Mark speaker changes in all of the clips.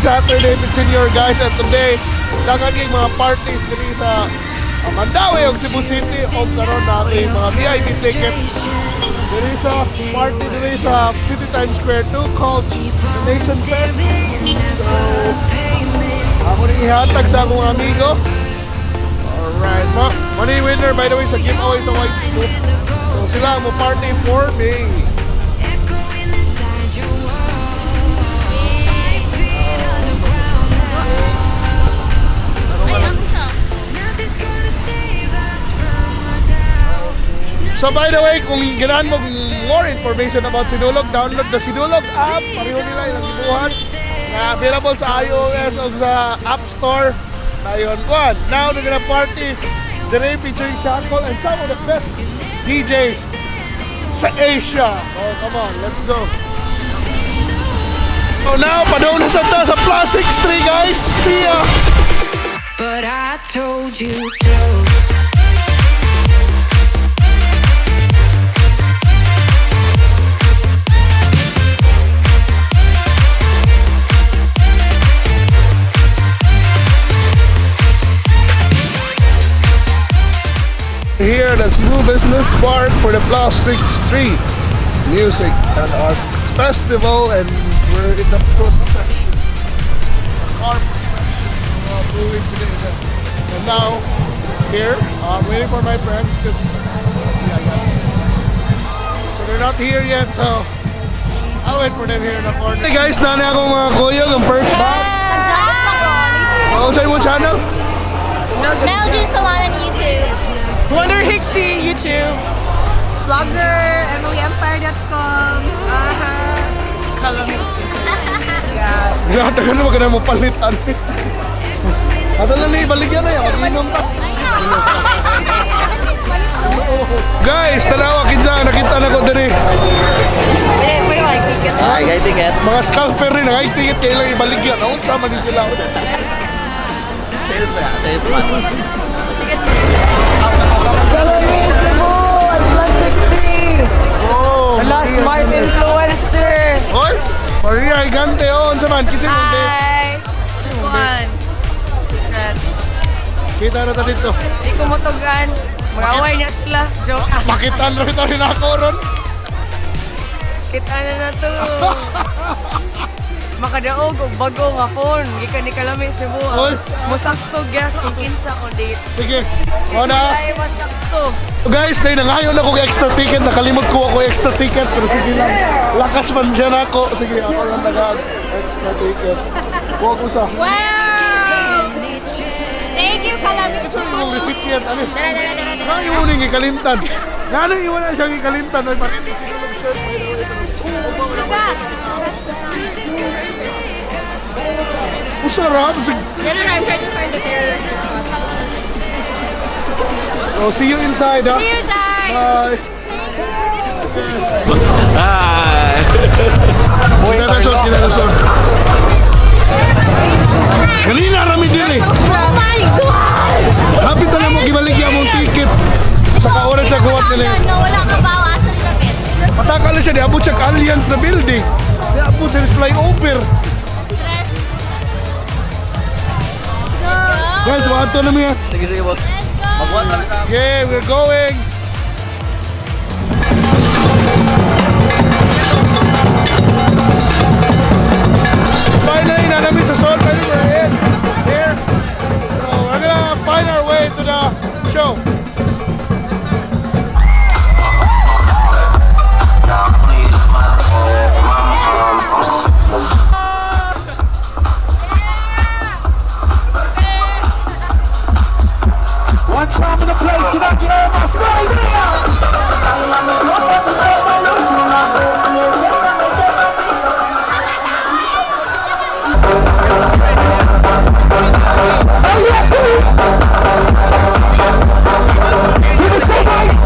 Speaker 1: Saturday with Senior guys, and today daghan kay mga parties diri sa Mandaue ug Cebu City og karon na yung mga VIP tickets diri sa party diri sa City Times Square 2 called the Nation Fest. So ako ning ihatag sa akong amigo. Alright, money winner, by the way, sa giveaway sa White Scoop. So sila mo party for me.
Speaker 2: Echoing inside your walls. 5 feet underground now.
Speaker 3: Ay, ang isa.
Speaker 2: Nothing's gonna save us from our doubts.
Speaker 1: So by the way, kung ganahan mo more information about Sinulog, download the Sinulog app. Pareho nila ilang gibuhat. Na available sa iOS o sa App Store. Ayon, kuan. Now they're gonna party today featuring Shackle and some of the best DJs sa Asia. Oh, come on, let's go. So now, padung na sa ta sa Plus 63, guys. See ya!
Speaker 2: But I told you so.
Speaker 1: Here at the Cebu Business Park for the Plus 63 Music and Arts Festival, and we're in the procession, the car procession moving to the event. And now, here, I'm waiting for my friends because, yeah. So they're not here yet, so I'll wait for them here in the corner. Hey guys, naa ni akong mga kuyog, ang first batch. Oh, sa imong channel?
Speaker 3: Mel Jean Salon on YouTube.
Speaker 4: Wonder Hixie, YouTube.
Speaker 5: Vlogger, emilyempire.com. Aha.
Speaker 1: Grabe ka naman ka na mo palitan. Ato lang ni ibaligyan na yan, mag-inom ta. Guys, tanawa kinsa nakita na ko diri.
Speaker 4: Ay, kay ticket.
Speaker 1: Mga scalper rin, nakay ticket kay ilang ibaligyan. Unsa man ni sila?
Speaker 4: Sales ba? Sales man.
Speaker 1: Oh,
Speaker 6: Hala, smart influencer!
Speaker 1: Oy, Maria Gigante, oh, unsa man kinsa mo?
Speaker 6: Hi! Kuan. Secret.
Speaker 1: Kita na ta dito.
Speaker 6: Di ko motugan. Mag-away niya sila. Joke.
Speaker 1: Makitan ra kita rin ako ron.
Speaker 6: Kita na na to. Makadaog og bago nga phone. Gikan ni Kalami Cebu.
Speaker 1: Oy.
Speaker 6: Musakto guess kung kinsa ko date.
Speaker 1: Sige. Mo na.
Speaker 6: Ay, masakto.
Speaker 1: Guys, day nangayon ako og extra ticket, nakalimot ko ako extra ticket, pero sige lang. Lakas man siya nako. Sige, ako lang tagaan extra ticket. Kuha ko sa
Speaker 3: Wow! Thank you, Kalami
Speaker 1: Sa imong recipient ano?
Speaker 3: Dara, dara, dara, dara.
Speaker 1: Nga imo ning gikalimtan? Nga ano imo na siyang gikalimtan? Oy, pareho Sinulog shirt, by the way.
Speaker 3: Diba?
Speaker 1: Usa ra sig.
Speaker 3: No, I'm trying to find the terror spot.
Speaker 1: Oh, see you inside, ha.
Speaker 3: See you inside!
Speaker 1: Bye.
Speaker 4: Hi!
Speaker 1: Kita na sir, kita na sir. Kanina rami din eh.
Speaker 3: Oh my God!
Speaker 1: Hapit na mo gibaligya mong ticket. Sa kaoras sa kuwat nila.
Speaker 3: No, wala kang bawasan lapit.
Speaker 1: Pataka na siya, di abot siya ka Alliance na building. Di abot siya flyover.
Speaker 3: Stress. Go!
Speaker 1: Guys, wato na miya.
Speaker 4: Sige, sige, boss.
Speaker 3: Let's go!
Speaker 4: Magwan kami sa
Speaker 1: Yeah, we're going. Finally, naa na mi sa Sol. Finally, we're in here. So, we're gonna find our way to the show.
Speaker 7: One time in the place, can I get all my screams? Give it somebody!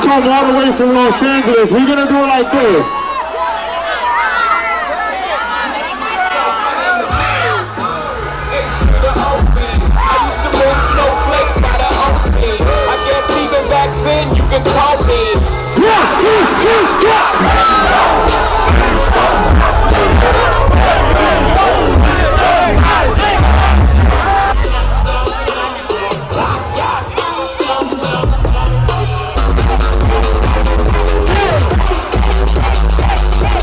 Speaker 7: Come all the way from Los Angeles. We're gonna do it like this.
Speaker 8: H to the OP. I used to move snowflakes by the OC. I guess even back then you could call me.
Speaker 7: One, two, three, go!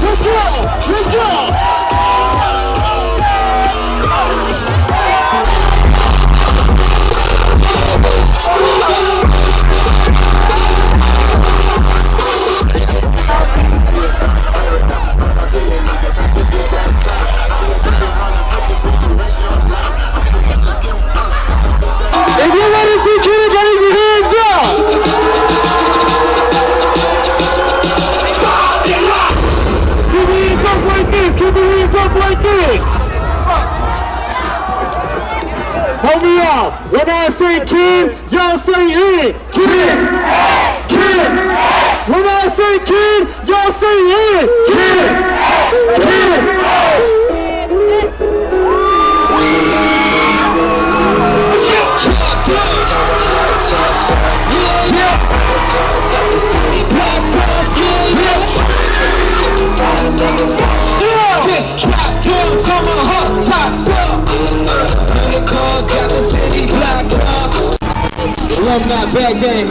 Speaker 7: Let's go! Let's go! If you want to see Kitty, get your hands up! Keep your hands up like this! Keep your hands up like this! Help me out! When I say kid, y'all say in! Kid! Kid! When I say kid, y'all say in! Kid! Kid!
Speaker 8: Alumni bad game.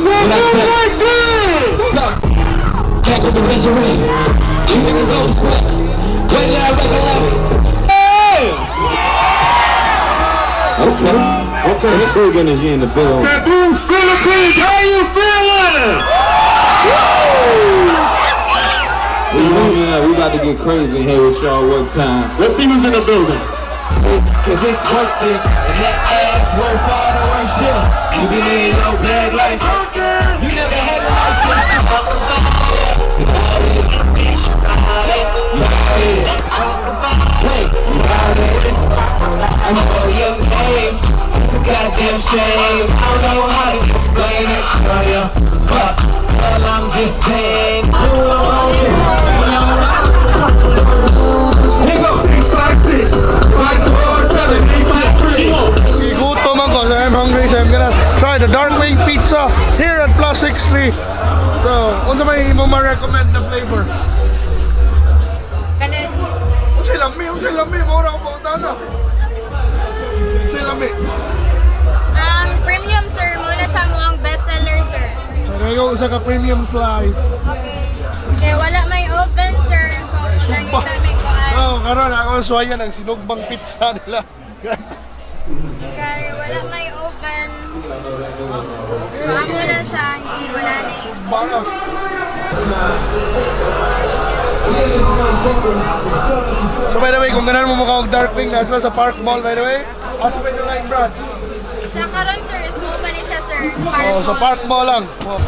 Speaker 7: What I say? Like this!
Speaker 8: Back with the resurrect. You niggas all sweat. Wait till I recollect. Hey! Okay.
Speaker 7: Okay.
Speaker 8: It's big energy in the building.
Speaker 7: Cebu, Philippines, how you feeling?
Speaker 8: We moving up. We about to get crazy in here with y'all one time.
Speaker 7: Let's see who's in the building.
Speaker 8: 'Cause it's worth it. And that ass worth all the worth shit. You been in your bag like you never had it like this. Say about it. You got it. Wait, you got it. I know your name. It's a goddamn shame. I don't know how to explain it to you. But, well, I'm just saying. Here goes. 6, 5, 6, 5, 4, 7, 8, 5, 3.
Speaker 1: Gutom ako, so I'm hungry, so I'm gonna try the Dark Wing Pizza here at Plus 60. So, unsa may imong ma-recommend na flavor?
Speaker 3: Kanin.
Speaker 1: Unsay lami, unsay lami, mura ko pangutana. Unsay lami.
Speaker 3: Ang premium, sir, muna siya mo ang best seller, sir.
Speaker 1: So, ngayon usa ka premium slice.
Speaker 3: Okay, wala may oven, sir. So,
Speaker 1: Sugba.
Speaker 3: nangita may kuan.
Speaker 1: So, karon ako ang suwayan ang sinugbang pizza nila. Guys,
Speaker 3: Kay wala may oven. So, amo na siya, hindi wala ni.
Speaker 1: baka. So by the way, kung ganan mo mukha og Dark Wing, nasa sa Park Mall, by the way. Asa ba yung line branch?
Speaker 3: Sa karon, sir, is mo pa ni siya, sir. Park
Speaker 1: Oh, sa
Speaker 3: Mall.
Speaker 1: Park Mall lang. Oh.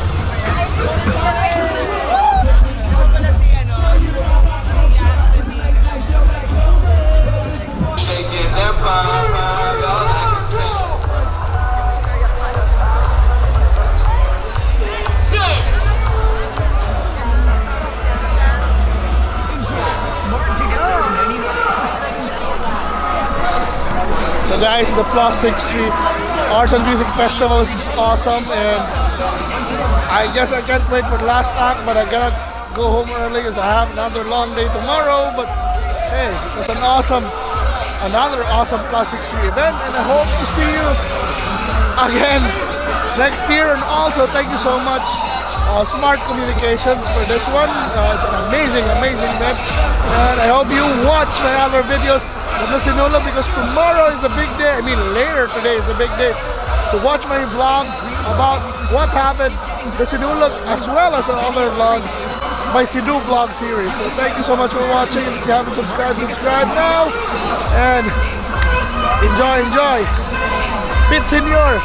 Speaker 8: Shaking their palm, all I can say. Sing!
Speaker 1: So guys, the Plus 63 Arts and Music Festival is awesome, and I guess I can't wait for the last act, but I gotta go home early because I have another long day tomorrow. But hey, it was another awesome Plus 63 event, and I hope to see you again next year. And also, thank you so much, Smart Communications, for this one. It's an amazing, amazing event. And I hope you watch my other videos of the Sinulog because tomorrow is the big day. I mean, later today is the big day. So watch my vlog about what happened the Sinulog as well as other vlogs, my Cebu vlog series. So thank you so much for watching. If you haven't subscribed, subscribe now. And enjoy, enjoy. Pit Senior.